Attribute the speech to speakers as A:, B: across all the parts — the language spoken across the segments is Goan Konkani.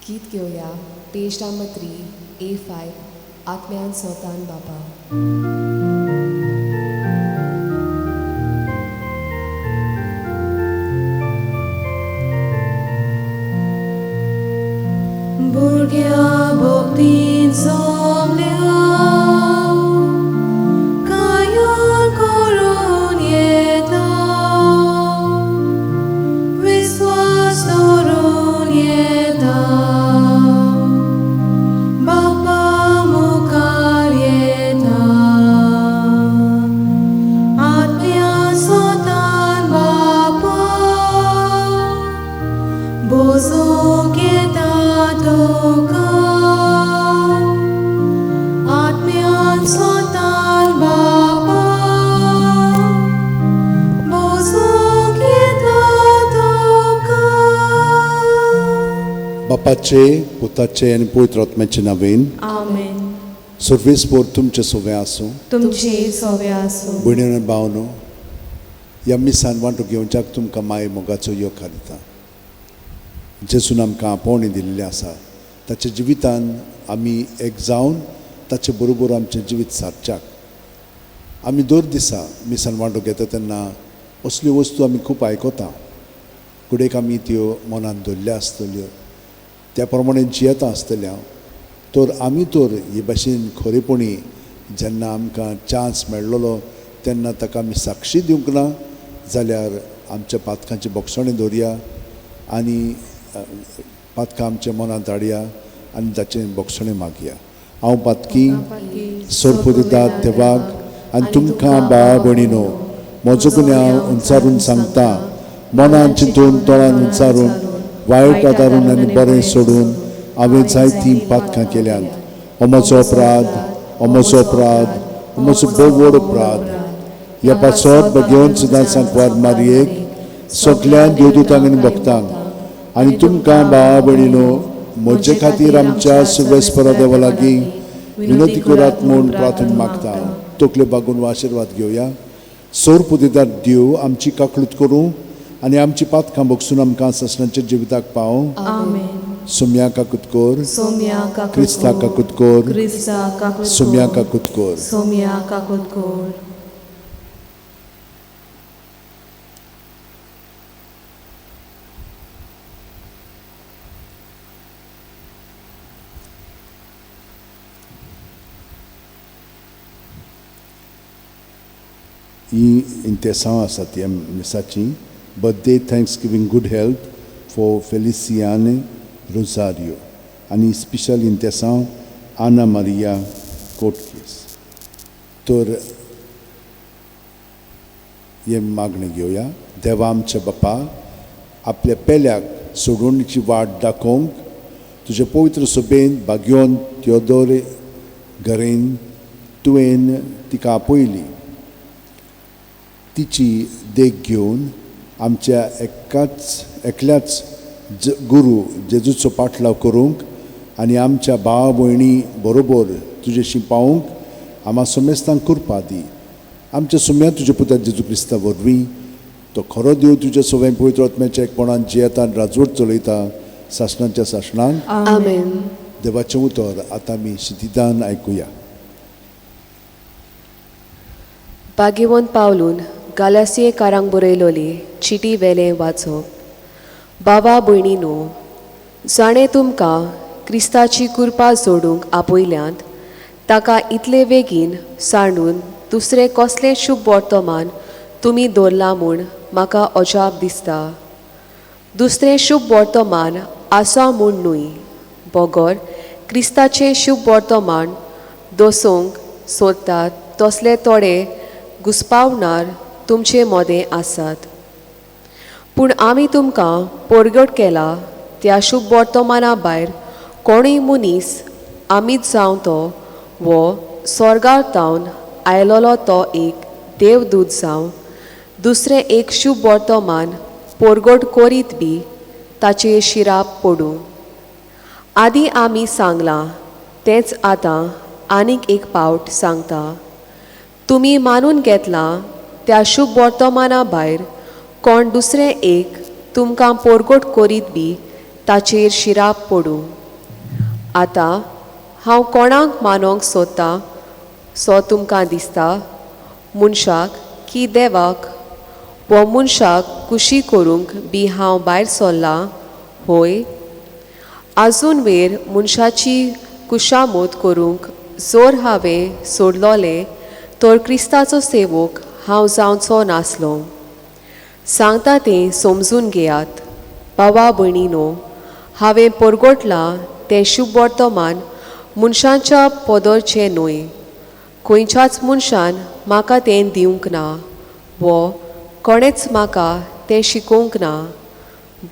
A: गीत घेवया पेज नंबर 3 A5 आत्म्यान सोतान बाबा.
B: भुरग्या भक्तीन सोमल्या कायल करून येता, विस्वास दवरून येता, बापा मुखार येता, आत्म्या सोतान बापा बोजूंक येता तुका, आत्म्यान सोतान बापा बोजूंक येता तुका.
C: बापाचे, पुताचे आनी पवित्र आत्म्याचे नांवेन.
B: आमेन.
C: सर्वेस्पोर तुमचे सोवे आसूं.
B: तुमचे सोवे आसूं.
C: भयणी आनी भावनो, ह्या मिसान वांटो घेवच्याक तुमकां माय मोगाचो येवकार दिता. जेजून आमकां आपोवणें दिल्लें आसा, ताच्या जिवितान आमी एक जावन ताचे बरोबर आमचें जिवीत सारच्याक आमी दर दिसा मिसान वांटो घेता तेन्ना असल्यो वस्तू आमी खूब आयकता. घडयेक आमी त्यो मनान धरल्यो आसतल्यो, त्या प्रमाणे जियेता आसतल्या. तर आमी तर हे भाशेन खरेपणी जेन्ना आमकां चान्स मेळ्ळो तेन्ना ताका आमी साक्षी दिवंक ना जाल्यार आमच्या पातकांची बोगसणें दवरया आनी पातकां आमच्या मनांत हाडया आनी ताचें बोगसणें मागया. हांव पातकी सोर्प दितात देवाक आनी तुमकां भावा भयणीनो म्हजो गुन्यांव उंचारून सांगता. मनान चिंतून तोंडान उंचारून वायट आदारून आनी बरें सोडून हांवें जायतीं पातकां केल्यांत. हो म्हजो अपराध, हो म्हजो अपराध, हो म्हजो भोव व्हड अपराध. ह्या पासत भगेवन सुद्दां सांकवार मारयेक सगळ्या देवदूतांक आनी भक्तांक आनी तुमकां भावा भयणीनो म्हजे खातीर आमच्या सुवेस्परा देवा लागीं विनंती करात म्हूण प्रार्थना मागता. तकल्यो बागून आशिर्वाद घेवया. सोर पुदिदार देव आमची काकळूत करूं आनी आमची पातकां भोगसून आमकां ससनाच्या जिविताक पावूं.
B: आमेन.
C: सोम्या काकूत कर,
B: सोम्या काकूत
C: क्रिस्ता
B: कर,
C: काकूत कर,
B: क्रिस्ता काकूत
C: सोम्या
B: कर,
C: काकूत कर.
B: सोम्या काकूत कर.
C: ही इंतेसांव आसा ती मिसाची. Birthday thanksgiving good health for Feliciane Rosario आनी स्पेशल इंतेसांव आना मारिया कोटकेस. तर हे मागणें घेवया. देवा आमच्या बापा, आपल्या पेल्याक सोडवणीची वाट दाखोवंक तुजे पवित्र सभेन भाग्योन त्योदोर घरेन तुवें तिका आपयली. तिची देख घेवन आमच्या एकल्याच गुरू जेजूचो पाठलाव करूंक आनी आमच्या भाव भयणी बरोबर तुजेशी पावूंक आमा समेस्तांक कृपा दी. आमच्या सुम्या तुज्या पुता जेजू क्रिस्ता वरवीं तो खरो देव तुज्या सगळ्या पवित्र आत्म्याच्या एकपणान जियेता आनी राजवट चलयता सासणाच्या सासणांक.
A: आमेन.
C: देवाचें उतर आतां आमी शितिदान आयकुया.
A: भाग्यवंत पावलून गालासियेकारांक बरयलोली चिटी वेलें वाचप. बाबा भयणीनो, जाणें तुमकां क्रिस्ताची कृपा जोडूंक आपयल्यांत ताका इतले बेगीन सांडून दुसरें कसलें शुभ वर्तमान तुमी दवरलां म्हूण म्हाका अजाप दिसता. दुसरें शुभ वर्तमान आसा म्हूण न्हय, बगर क्रिस्ताचें शुभ वर्तमान दसोवंक सोदतात तसले थोडे घुस्पावणार तुमचे मदें आसात. पूण आमी तुमकां परगट केला त्या शुभ वर्तमाना भायर कोणूय मनीस आमीच जावं तो वो स्वर्गार तावन आयलोलो तो एक देवदूत जावं दुसरें एक शुभ वर्तमान परगट करीत बी ताचेर शिराप पडूं. आदीं आमी सांगलां तेंच आतां आनीक एक पावट सांगता. तुमी मानून घेतलां त्या शुभ वर्तमाना भायर कोण दुसरें एक तुमकां परगट करीत बी ताचेर शिराप पडूं. आतां हांव कोणाक मानोंक सोदतां सो तुमकां दिसता, मनशाक की देवाक? वो मनशाक खुशी करूंक बी हांव भायर सरलां? होय, आजून वेर मनशाची कुशामोद करूंक जोर हांवें सोडलोलें तर क्रिस्ताचो सेवक हांव जावचो नासलो. सांगता तें समजून घेयात बाबा भयणीनो, हांवें परगटलां तें शुभवर्तमान मनशाच्या पदरचें न्हय. खंयच्याच मनशान म्हाका तें दिवंक ना वो कोणेच म्हाका तें शिकोवंक ना,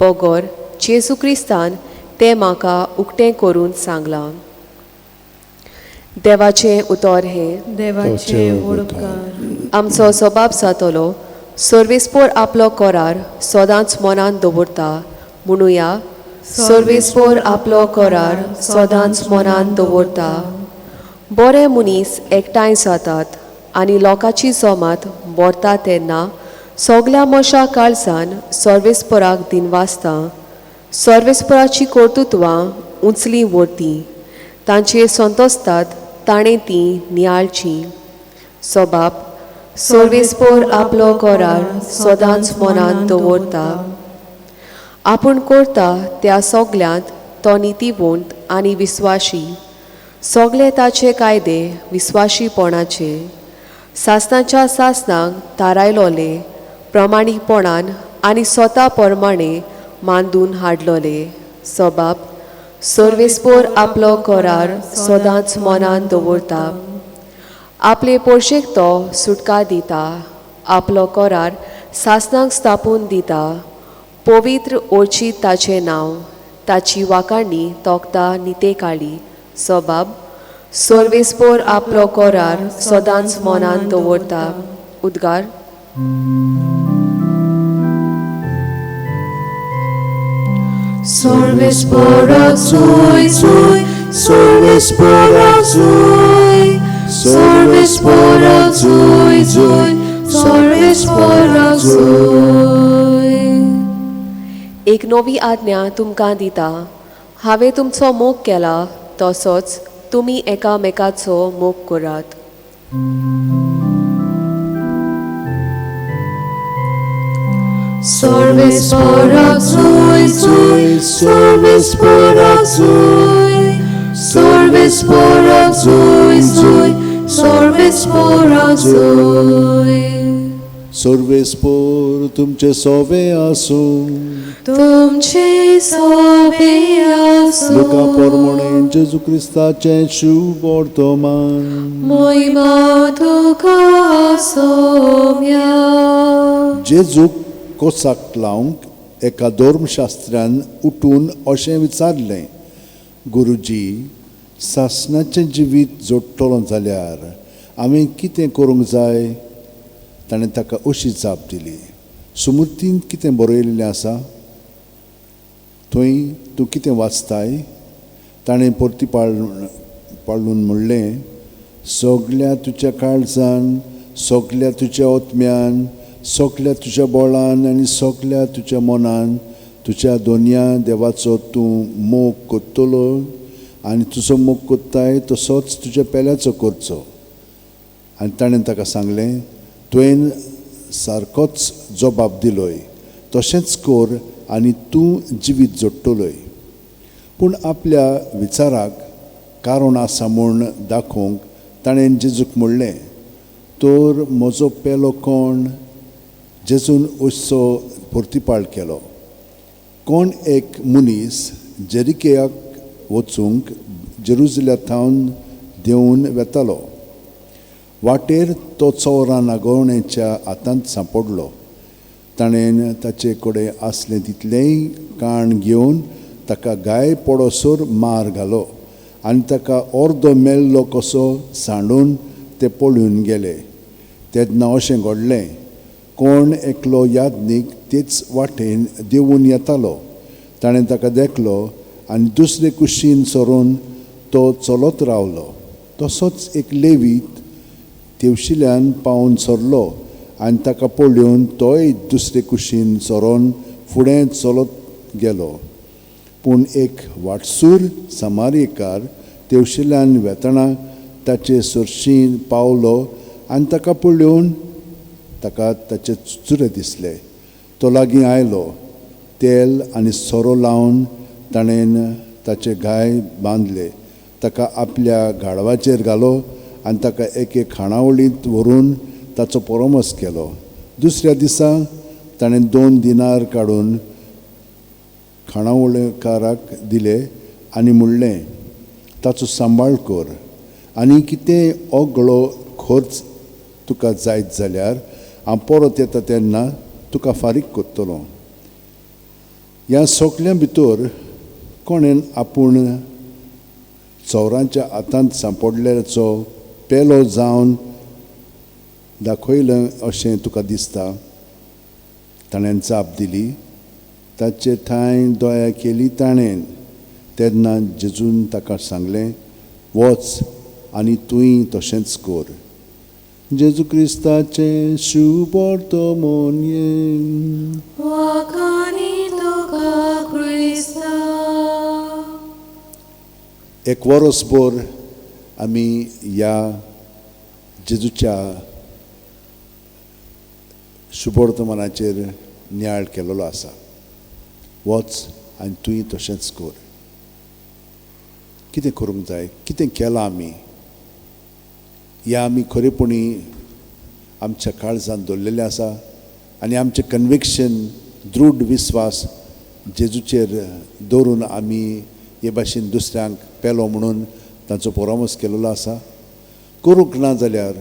A: बगर जेजू क्रिस्तान तें म्हाका उक्तें करून सांगलां. देवाचें उतर हें.
B: देवाचे उपकार.
A: आमचो सबाब जातलो सर्वेस्पोर आपलो करार सदांच मनांत दवरता. म्हणुया, सर्वेस्पोर आपलो करार सदांच मनांत दवरता. बरे मनीस एकठांय जातात आनी लोकांची जमात भरता तेन्ना सगल्या मनशां काळजान सर्वेस्पोराक दिनवासता. सर्वेस्पोराची कर्तुत्वां उंचली व्हरती, तांचेर संतोसतात ताणें तीं नियाळचीं. सबाब सर्वेस्पोर आपलो करार सदांच मनांत दवरता. आपूण करता त्या सगल्यांत तो नितीवंत आनी विस्वाशी. सगळे ताचे कायदे विस्वाशीपणाचे. सासणाच्या सासणाक थारायलोले प्रमाणीकपणान आनी स्वता प्रमाणे मांदून हाडलोले. सबाब सर्वेस्पोर आपलो करार सदांच मनांत दवरता. आपले पोरशेक तो सुटका दिता, आपलो करार सासणाक स्थापून दिता. पवित्र ओळची ताचें नांव, ताची वाखाणी तोखता नितेकाळी. सबाब सर्वेस्पोर आपलो करार सदांच मनांत दवरता. उद्गार.
B: सर्वेस्पोराक जोय जोय, सर्वेस्पोराक जोय, सर्वेस्पोराक जोय जोय, सर्वेस्पोराक जोय.
A: एक नवी आज्ञा तुमकां दिता, हांवें तुमचो मोग केला तसोच तुमी एकामेकाचो मोग करात.
B: सर्वेस्पोराक जोय जोय, सर्वेस्पोराक जोय, सर्वेस्पोराक जोय जोय, सर्वेस्पोराक जोय.
C: सर्वेस्पोर तुमचे सोवे आसूं.
B: तुमचे सोबे आसूं.
C: लुका पोरमोणे जेजू क्रिस्ताचें शुभ वर्तमान.
B: मोहिमा तुका सोम्या.
C: जेजूक कोसाक लावंक एका धर्मशास्त्र्यान उठून अशें विचारलें, गुरुजी, सासणाचें जिवीत जोडटलो जाल्यार हांवें कितें करूंक जाय? ताणें ताका अशी जाप दिली, सुमूर्तीन कितें बरयलेलें आसा? थंय तूं कितें वाचताय? ताणें परती पाळून म्हणलें, सगल्या तुज्या काळजान, सगल्या तुज्या ओतम्यान, सगल्या तुज्या बळान आनी सगल्या तुज्या मनान तुज्या दोनया देवाचो तूं मोग करतलो आनी तुजो मोग करताय तसोच तुज्या पेल्याचो करचो. आनी ताणें ताका सांगलें, तुवें सारकोच जबाब दिलोय, तशेंच कर आनी तूं जिवीत जोडटलोय. पूण आपल्या विचाराक कारण आसा म्हूण दाखोवंक ताणें जेजूक म्हणलें, तर म्हजो पेलो कोण? जेजून असो प्रतिपाळ केलो, कोण एक मनीस जेरिकेयाक वचूंक जेरुजल्या थावन देंवून वेतालो. वाटेर तो चोवरां नागोवणेच्या हातांत सांपडलो. ताणें ताचे कडेन आसलें तितलेंय काण घेवन ताका गाय पडोसर मार घालो आनी ताका अर्दो मेल्लो कसो सांडून ते पळून गेले. तेन्ना अशें घडलें, कोण एकलो याज्ञीक तेच वाटेन देंवून येतालो. ताणें ताका देखलो आनी दुसरे कुशीन सरून तो चलत रावलो. तसोच एक लेवीत तेवशिल्यान पावून सरलो आनी ताका पळोवन तोय दुसरे कुशीन सरोन फुडें चलत गेलो. पूण एक वाटसूर समारेकार तेवशिल्यान वेतना ताचे सरशीं पावलो आनी ताका पळोवन ताका ताचे चुरे दिसले. तो लागीं आयलो, तेल आनी सोरो लावन ताणें ताचे घाय बांदले, ताका आपल्या गाडवाचेर घालो आनी ताका एके खाणावळींत व्हरून ताचो परामर्श केलो. दुसऱ्या दिसा ताणें 2 दिनार काडून खाणावळकाराक दिले आनी म्हणलें, ताचो सांबाळ कर आनी कितें ओगळो खर्च तुका जायत जाल्यार हांव परत येता तेन्ना तुका फारीक करतलो. ह्या सगल्यां भितर कोणेन आपूण चोरांच्या हातांत सांपडल्याचो पेलो जावन दाखयलें अशें तुका दिसता? ताणें जाप दिली, ताचे ठांय दया केली ताणें. तेन्ना जेजून ताका सांगलें, वच आनी तूंय तशेंच कर. जेजू क्रिस्ताचें शुभवर्तमान. एक वरसभर आमी ह्या जेजूच्या शुभवर्तमानाचेर नियाळ केलेलो आसा. वच आनी तूंय तशेंच कर. कितें करूंक जाय, कितें केलां आमी, ह्या आमी खरेपणी आमच्या काळजान दवरलेलें आसा आनी आमचें कन्विक्शन, दृढ विस्वास जेजूचेर दवरून आमी हे भाशेन दुसऱ्यांक पेलो म्हणून तांचो परामर्श केलेलो आसा. करूंक ना जाल्यार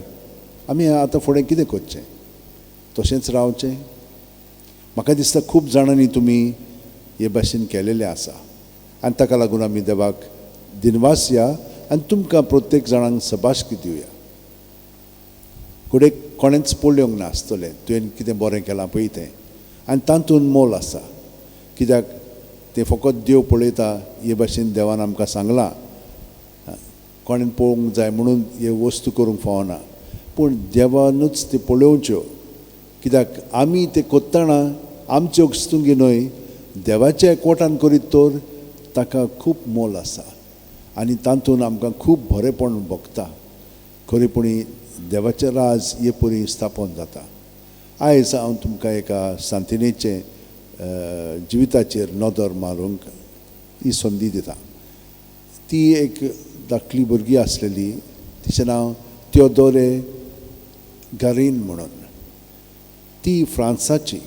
C: आमी आतां फुडें कितें करचें, तशेंच रावचें? म्हाका दिसता खूब जाणांनी तुमी हे भाशेन केलेलें आसा आनी ताका लागून आमी देवाक दिनवासया आनी तुमकां प्रत्येक जाणांक सबाशकी दिवया. घडये कोणेंच पळोवंक नासतलें तुवें कितें बरें केलां पळय तें, आनी तातूंत मोल आसा, कित्याक तें फकत देव पळयता हे भाशेन देवान आमकां सांगलां. कोणें पळोवंक जाय म्हणून हे वस्तू करूंक फावना, पूण देवानूच त्यो पळोवच्यो, कित्याक आमी ते कोत्ताना आमच्यो वस्तुंगी न्हय देवाच्या एकवटान करीत तर ताका खूब मोल आसा आनी तातूंत आमकां खूब बरेंपण भोगता. खरेपणी देवाचें राज हे परी स्थापन जाता. आयज हांव तुमकां एका सांतिनेचें जिविताचेर नदर मारूंक ही संदी दिता. ती एक धाकली भुरगी आसलेली, तिचें नांव थियोदोरे गारीन म्हणून. ती फ्रांसाची.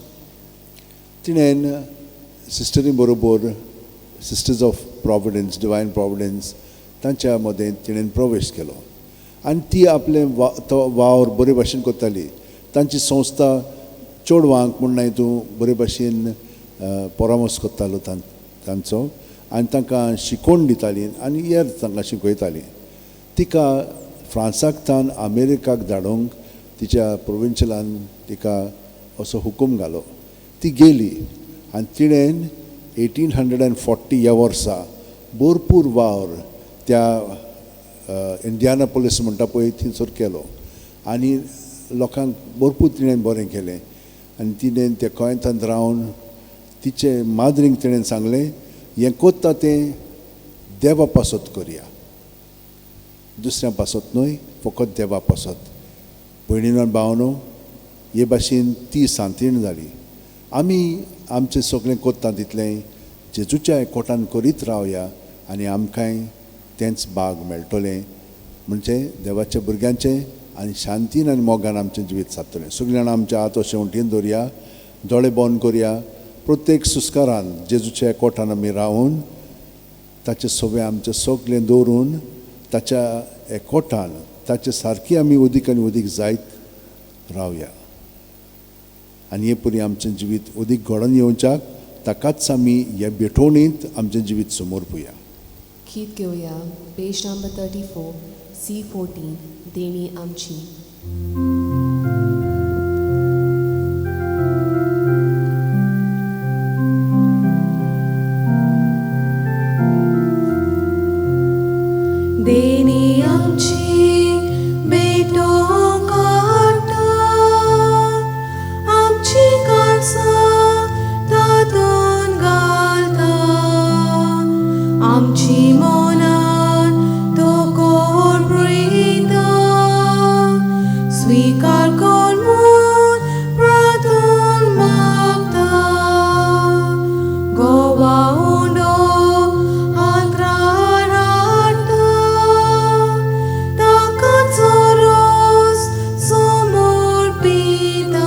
C: तिणें सिस्टरी बरोबर sisters of providence, divine providence तांच्या मदें तिणें प्रवेश केलो आनी ती आपलें तो वावर बरे भाशेन करताली. तांची संस्था चेडवांक म्हूण न्हय तूं बरे भाशेन परामर्श करतालो तांचो आनी तांकां शिकोवन दिताली आनी हेर तांकां शिकयताली. तिका फ्रांसाक तान अमेरिकाक धाडूंक तिच्या प्रोविन्शियलान तिका असो हुकूम घालो. ती गेली आनी तिणें 1840 ह्या वर्सा भरपूर वावर त्या इंडियानापोलीस म्हणटा पळय थंयसर केलो आनी लोकांक भरपूर तिणें बरें केलें. आनी तिणें त्या गोंयांत रावन तिचे माद्रींक तिणें सांगलें, हें कोत्ता तें देवा पासत करया, दुसऱ्या पासत न्हय, फकत देवा पासत. भयणीनो भावनो, हे भाशेन ती सांतीण जाली. आमी आमचें सगळें कोत्ता तितलें जेजूच्या एकवटान करीत रावया आनी आमकांय तेंच भाग मेळटलें, म्हणजे देवाच्या भुरग्यांचें आनी शांतीन आनी मोगान आमचें जिवीत सारतलें. सगळीं जाणां आमच्या हात अशें उंटीन दवरया, दोळे बंद करया. प्रत्येक सुस्कारान जेजूच्या एकवटान आमी रावन ताचें सगळें आमचें सगळें दवरून ताच्या एकवटान ताचे सारकी आमी अदीक आनी अदीक जायत रावया आनी हे परी आमचें जिवीत अदीक घडोवन येवच्याक ताकाच आमी ह्या भेटवणींत आमचें जिवीत समर्पुया.
A: गीत घेवया, पेज नंबर 34, C14, देणी आमची.
B: देणी आमची भेटोवंक हाडटा, आमची काळजां तातूंत घालता. आमची मनान तो कोर ब्रिता स्वीकार कर म्हूण प्रार्थन मागता गोवा उंडो हातरार हाडटा ताका चोरोस समर्पिता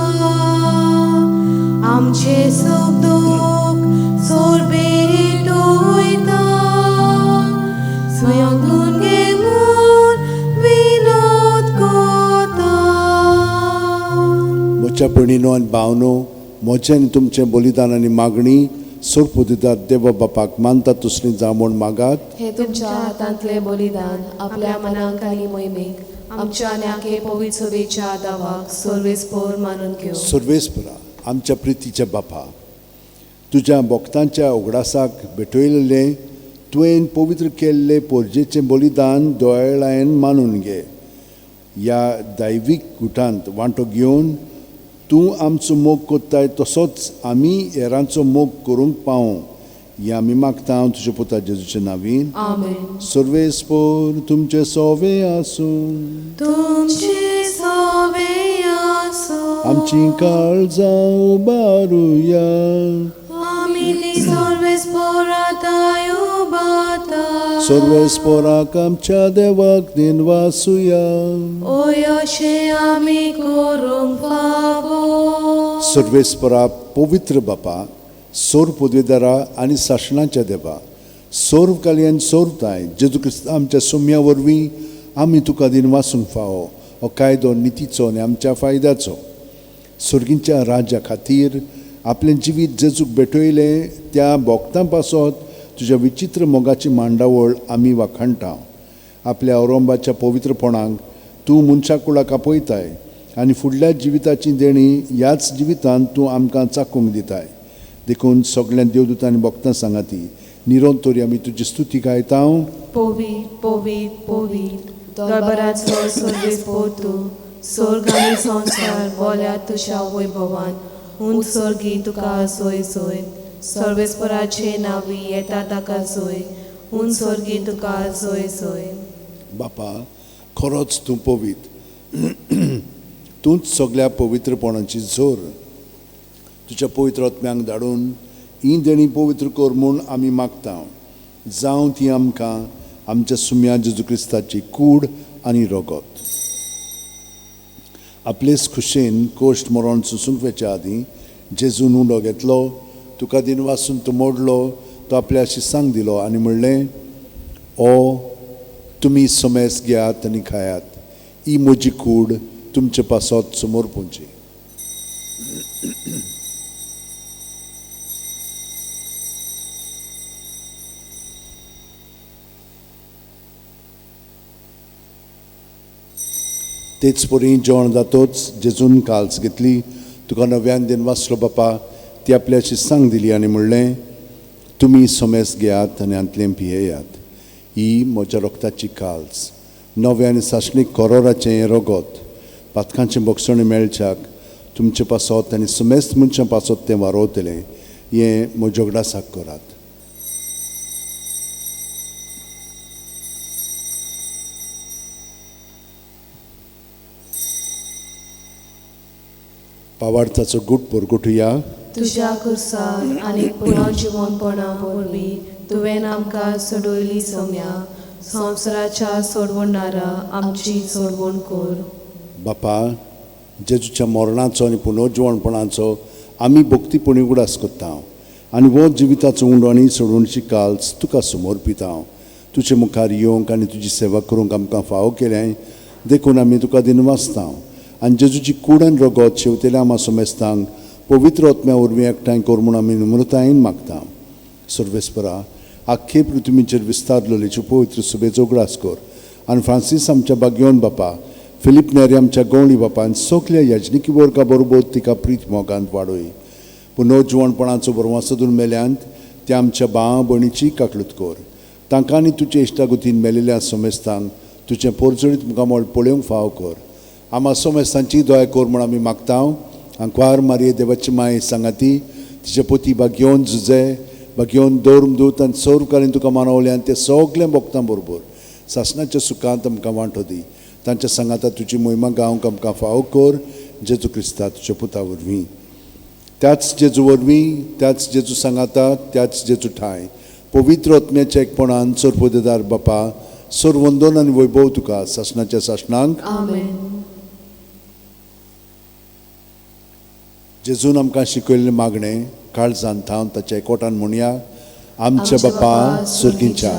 B: आमचे सुख दुख सोरबेट वयता स्वयंतून घे म्हूण विनोद करता.
C: म्हज्या भयणीनो आनी भावनो, म्हजें आनी तुमचें बलिदान आनी मागणी सोरपुदितात देवा बापाक मानता तसली जावं म्हूण मागात.
A: हे तुमच्या हातांतले बलिदान आपल्या मनाक आनी मोहिमेक आमच्या आनी आखे पवित्र सभेच्या दावाक सर्वेस्पोर मानून घेवं.
C: सर्वेस्परा आमच्या प्रितीच्या बापा, तुज्या भक्तांच्या उगडासाक भेटयलेलें तुवें पवित्र केल्ले पोरजेचें बलिदान दोळ्यान मानून घे. ह्या दैवीक गुटांत वांटो घेवन तूं आमचो मोग कोत्ताय तसोच आमी हेरांचो मोग करूंक पावूं हें आमी मागता तुज्या पुता जेजूच्या नांवीन.
A: आमेन.
C: सर्वेस्पोर तुमचें सोवे आसूं.
B: तुमचे सोवे आसूं.
C: आमची काळजां उबारुया.
B: आमी ती सर्वेस्पोराताय उबाता.
C: सर्वेस्पोराक आमच्या देवाक दिनवासुया.
B: ओय अशें आमी करूंक फावो.
C: सर्वेस्परा पवित्र बापा, सोर पदवेदारा आनी सासणाच्या देवा, सोर्व कालयन सोर्वताय जेजू क्रिस्त आमच्या सोम्या वरवीं आमी तुका दिनवासूंक फावो हो कायदो नितीचो आनी आमच्या फायद्याचो. सर्गींच्या राज्या खातीर आपलें जिवीत जेजूक भेटयलें त्या भोक्तां पासत तुज्या विचित्र मोगाची मांडावळ आमी वाखाणटा. आपल्या औरंबाच्या पवित्रपणाक तूं मनशा कुळाक आपयताय आनी फुडल्या जिविताची देणी ह्याच जिवितांत तूं आमकां चाकूंक दिताय. देखून सगळ्या देवदूतां आनी भक्तां सांगाती निरंतर आमी तुजी स्तुती गायता.
B: पवित्र पवित्र पवित्र दरबाराचो सर्वेस्पोर तूं, स्वर्ग आनी संवसार बोल्या तुज्या वैभवान. उंच स्वर्गी तुका सोय सोय, सर्वेस्पराचे नांवी येता ताका सोय, उंच स्वर्गी तुका सोय सोय.
C: बापा, खरोच तूं पवित्र, तूंच सगळ्या पवित्रपणाची जोर. तुज्या पवित्र आत्म्यांक धाडून ही देणी पवित्र कर म्हूण आमी मागता. जावं ती आमकां आमच्या सुम्या जेजू क्रिस्ताची कूड आनी रगत. आपलेच खुशेन कोश्ट मरण सोसूंक वचच्या आदीं जेजून उंडो घेतलो, तुका दिनवासून तो मोडलो, तो आपल्या शिसांक दिलो आनी म्हणलें, ओ तुमी समेस घेयात आनी खायात, ही म्हजी कूड तुमचे पासत समोर पुंची. तेच परी जेवण जातोच जेजून काल्स घेतली, तुका नव्यान दिनवासलो बापा, ती आपल्या शिसांक दिली आनी म्हणलें, तुमी समेस घेयात आनी हांतलें पियेयात, ही म्हज्या रक्ताची काल्स, नव्या आनी सासणीक कोरोराचें हें रगत, पातकांचें बोगसणें मेळच्याक तुमचे पासत आनी समेस्त मनशां पासत तें वारोवतलें, हें म्हज्या उगडासाक करात. पावार्थाचो गूट परगटुया.
B: तुज्या कुर्सार आनी पुनर्जिवनपणा वरवीं तुवें आमकां सोडयली सोम्या, संवसाराच्या सोडवणारा आमची सोडवण कर.
C: बापा, जेजूच्या मरणाचो आनी पुनर्जिवनपणाचो आमी भक्तीपणी उगडास करता आनी हो जिविताचो उंडो आनी सोडवणची काल्स तुका समर्पिता. तुजे मुखार येवंक आनी तुजी सेवा करूंक आमकां फावो केलें देखून आमी तुका दिनवासता आनी जेजूची कूड आनी रगत शेवतेल्या आमा समेस्तांक पवित्र आत्म्या वरवीं एकठांय कर म्हूण आमी नम्रतायेन मागता. सर्वेस्परा, आख्खे पृथ्वीचेर विस्तारलेलेच्यो पवित्र सभेचो उगडास कर आनी फ्रांसीस आमच्या बागयोन बापा, फिलीप नेरी आमच्या गवळी बापा आनी सगल्या याजनिकी वर्गा बरोबर तिका प्रीत मोगांत वाडय. पुनर्जिवणपणाचो बरवासदून मेल्यांत त्या आमच्या भाव भयणीची काकळूत कर. तांकां आनी तुजे इश्टागतीन मेलेल्या समेस्तांक तुजें पोरजळीत मुखामळ पळोवंक फावो कर. आमा समेस्तांची दया कर म्हूण आमी मागता. आंकवार मारये देवाची माय सांगाती, तिचे पोती बागयोन जुजे बागेवन दौर्म दूत आनी सर्वकालीन तुका मानवले आनी ते सगळे भक्तां बरोबर सासणाच्या सुखांत आमकां वांटो दी. तांच्या सांगाता तुजी मोहिमा गावंक आमकां फावो कर जेजू क्रिस्ता तुज्या पुता वरवीं. त्याच जेजू वरवीं, त्याच जेजू सांगाता, त्याच जेजू ठांय पवित्र आत्म्याच्या एकपणान सर्वदेदार बापा सर्वंदन आनी वैभव तुका सासणाच्या सासणांक.
B: आमेन.
C: जेजून आमकां शिकयल्लें मागणें काळजान थावन ताच्या एकवटान म्हणया. आमच्या बापा सर्गीच्या,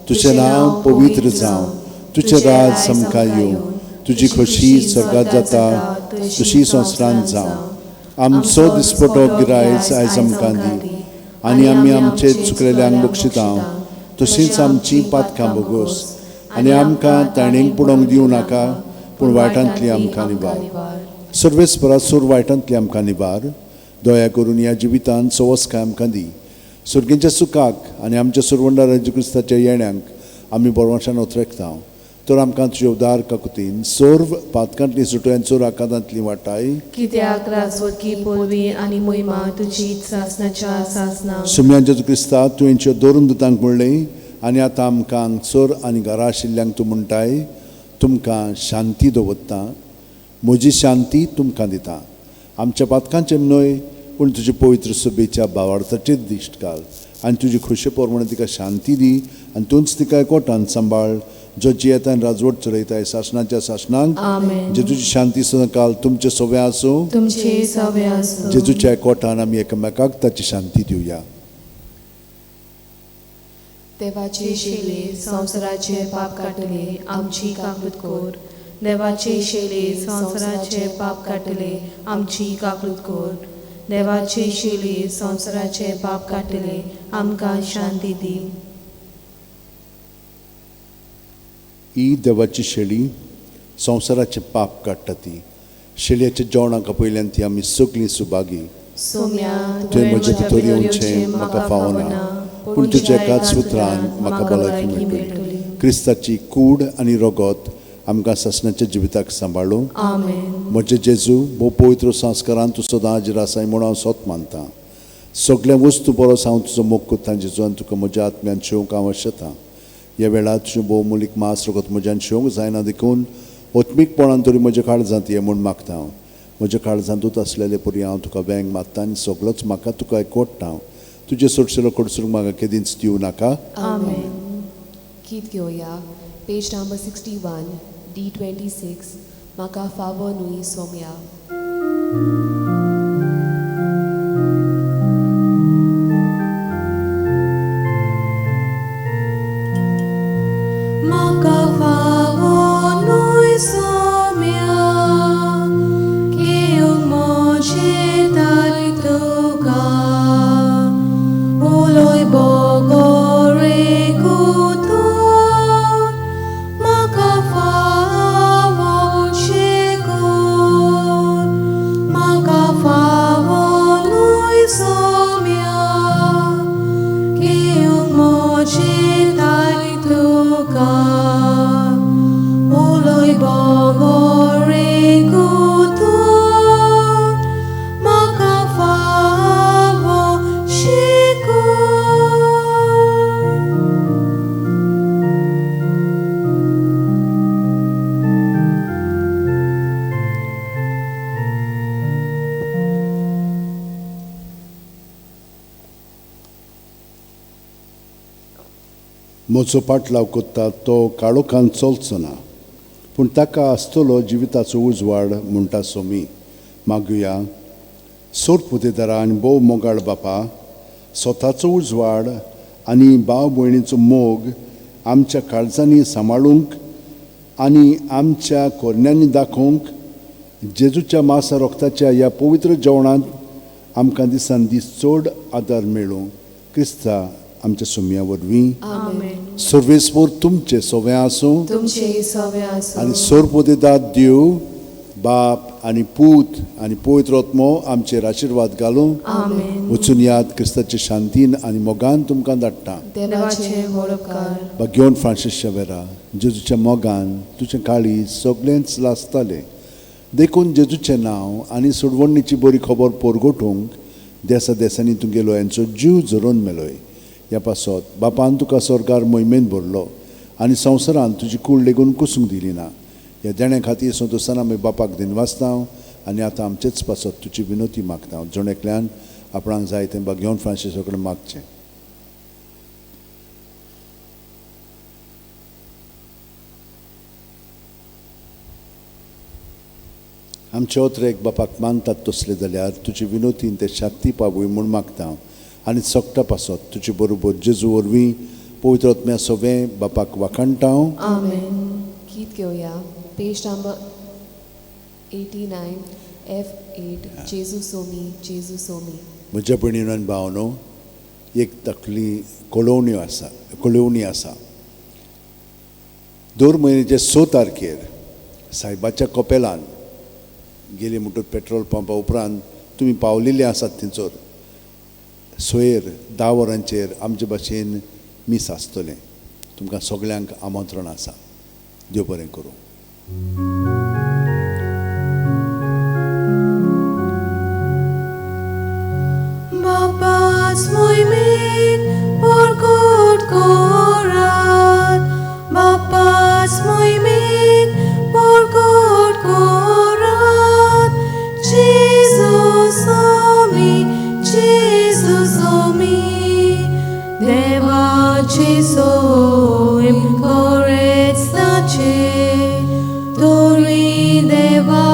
C: तुजें नांव पवित्र जावं, तुजें राज आमकां येवं, तुजी खोशी स्वर्गात जाता तशी संवसारांत जावं. आमचो दिसपटो गिरायच आयज आमकां दी आनी आमी आमचे चुकलेल्यांक बक्षिता तशींच आमची पातकां भोगोस आनी आमकां ताणेंक पुडोवंक दिवं नाका पूण वायटांतली आमकां निवार. सर्वेस्परा सोर वायटांतली आमकां निवार. दया करून ह्या जिवितांत सवस्काय आमकां दी. सर्गींच्या सुखाक आनी आमच्या सुरवंडार जेजू क्रिस्ताच्या येण्यांक आमी बरवंशान ओतरेकता. तर आमकां तुजे उदार काकुतीन सर्व पातकांतली सुटोय आनी चोर आकांतांतली वाटाय.
B: कित्याक राजवटकी पदवी आनी मोहिमा तुजी सासणाच्या सासना.
C: सुम्या जेजू क्रिस्ता, तुवें दोरून दुतांक म्हणलें आनी आतां आमकां हांगसर आनी घरा आशिल्ल्यांक तूं म्हणटाय, तुमकां शांती दवरता, म्हजी शांती तुमकां दिता. आमच्या पातकांचेर न्हय पूण तुजे पवित्र सभेच्या भावार्थाचेर दिश्ट घाल आनी तुजी खोशे प्रमाणे तिका शांती दी आनी तूंच तिका एकवटान सांबाळ जो जियेता आनी राजवट चलयताय सासणाच्या सासणांक.
B: आमेन.
C: जेजूची शांती सदांकाल तुमचे सवे आसूं.
B: तुमचे सवे आसूं.
C: जेजूच्या एकवटान आमी एकामेकाक ताची शांती दिवया.
A: देवाची
B: शेले संवसाराचे पाप काडटले आमची काकूत कोर. देवाचे शेले संवसाराचे पाप काडटले आमची काकूत कोर. देवाचे शेले संवसाराचे पाप काडटले आमकां शांती दी.
C: ही देवाची शेळी संवसाराचें पाप काडटा ती शेळयेच्या जेवणाक पयल्यान ती आमी सगळीं सुभागी.
B: सोम्या,
C: तुवें म्हजे भितर येवचें म्हाका फावना पूण तुज्या एकाच उतरान म्हाका भलायकी मेळटली. क्रिस्ताची कूड आनी रगत आमकां सासणाच्या जिविताक सांबाळूं.
B: आमेन.
C: म्हजे जेजू, भोव पवित्र संस्कारान तूं सदां हाजीर आसाय म्हूण हांव सोत मानता. सगळ्या वस्तू परस हांव तुजो मोग करता जेजू आनी तुका म्हज्या आत्म्यान शेवंक हांव आशेतां. ह्या वेळार तुजें भोव मोलीक मास रगत म्हज्यान शेवंक जायना देखून ओत्मीकपणान तरी म्हज्या काळजांत ये म्हूण मागता हांव. म्हज्या काळजांतूच आसलेले परी हांव तुका वेंग मारता आनी सगळोच म्हाका तुका एकवटता हांव. तुजें सोडशेलो कडसूंक म्हाका केदींच दिवं नाका.
B: आमेन.
A: गीत घेवया पेज नंबर 61 D26 म्हाका फावो न्हय सोम्या.
B: म्हाका फावो न्हय सोम्या घेवंक म्हजें दाय तुका उलोय बगर एक उतर म्हाका फावो शेकून. म्हाका फावो न्हय सोम्या घेवंक म्हजें दाय तुका उलोय बगर एक उतर म्हाका फावो शेकून.
C: म्हजो पाटलाव कोत्ता तो काळोखान चलचो ना पूण ताका आसतलो जिविताचो उजवाड म्हणटा सोमी. मागुया. सोर पुतेदारा आनी भोव मोगाळ बापा, स्वताचो उजवाड आनी भाव भयणीचो मोग आमच्या काळजांनी सांबाळूंक आनी आमच्या कोरण्यांनी दाखोवंक जेजूच्या मासा रोगताच्या ह्या पवित्र जेवणांत आमकां दिसान दीस चड आदार मेळूं. क्रिस्ता आमच्या सुम्या वरवीं.
B: आमेन.
C: सर्वेस्पोर तुमचे सोवे आसूं
B: तुमचे सवे आसूं.
C: आनी सोरपोदेदाद देव बाप आनी पूत आनी पवित्र आत्मो आमचेर आशिर्वाद घालूं.
B: आमेन.
C: वचून याद क्रिस्ताचे शांतीन आनी मोगान तुमकां धाडटा.
B: देवाचे व्हड उपकार.
C: बागेवन फ्रांसीस शेवेरा, जेजूच्या मोगान तुजें काळीज सगळेंच लासतालें देखून जेजूचें नांव आनी सोडवणीची बरी खबर परगटूंक देसा देसांनी तुगेलो यांचो जीव झरोवन मेलोय. ह्या पासत बापान तुका स्वर्गार मोहिमेन भरलो आनी संवसारान तुजी कूड लेगून कुसूंक दिली ना. ह्या देण्या खातीर संतोशान आमी बापाक दिनवासता आनी आतां आमचेच पासत तुजी विनोती मागता. जण एकल्यान आपणाक जाय तें बागेवन फ्रांसिसा कडेन मागचें. आमचे ओत्रेक बापाक मानतात तसले जाल्यार तुजी विनोतीन ते शांती पावूय म्हूण मागता आनी सगटा पासत तुजे बरोबर जेजू वरवीं पवित्र आत्म्या सगळें बापाक वाखाणटा.
B: आमेन.
A: गीत घेवया पेज नंबर 89 F8 जेजू सोमी जेजू सोमी.
C: म्हज्या भयणीनो आनी भावनो, एक तकली कळोवणी आसा, कळोवणी आसा. दर म्हयन्याचे 6 तारखेर सायबाच्या कपेलान गेली म्हणटूच पेट्रोल पंपा उपरांत तुमी पावलेली आसात थंयसर सोयर 10 वरांचेर आमचे भाशेन मीस आसतलें. तुमकां सगल्यांक आमंत्रण आसा. देव बरें करूं.
B: बापाच मोहिमेन परगट करात, बापाच मोहिमेन परगट करात, जेजू सोमी जेजू सोमी, देवाचे सोयम करेच ताचे, तरी देवा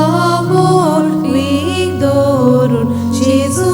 B: व्हडवीक धरून जेजू